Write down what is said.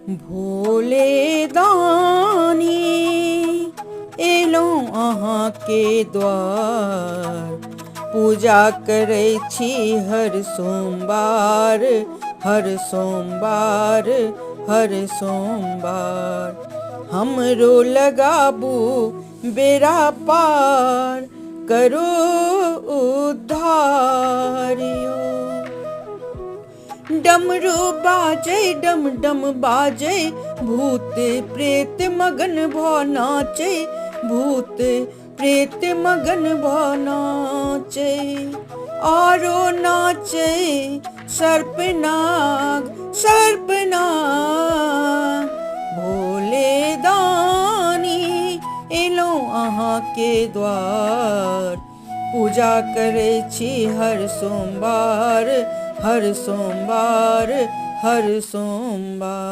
भोले दानी एलहुँ अहाँके द्वार, पूजा करै छी हर सोमवार, हर सोमवार, हर सोमवार। हमरो लगाबू बेड़ा पार, करू उद्धार यौ। डमरू बाजै डम डम बाजै, भूत प्रेत मगन भऽ नाचै, भूत प्रेत मगन भऽ नाचै। आरो नाचै सर्प नाग, सर्प नाग। भोले दानी एलहुँ अहाँके द्वार, पूजा करै छी हर सोमवार, हर सोमवार, हर सोमवार।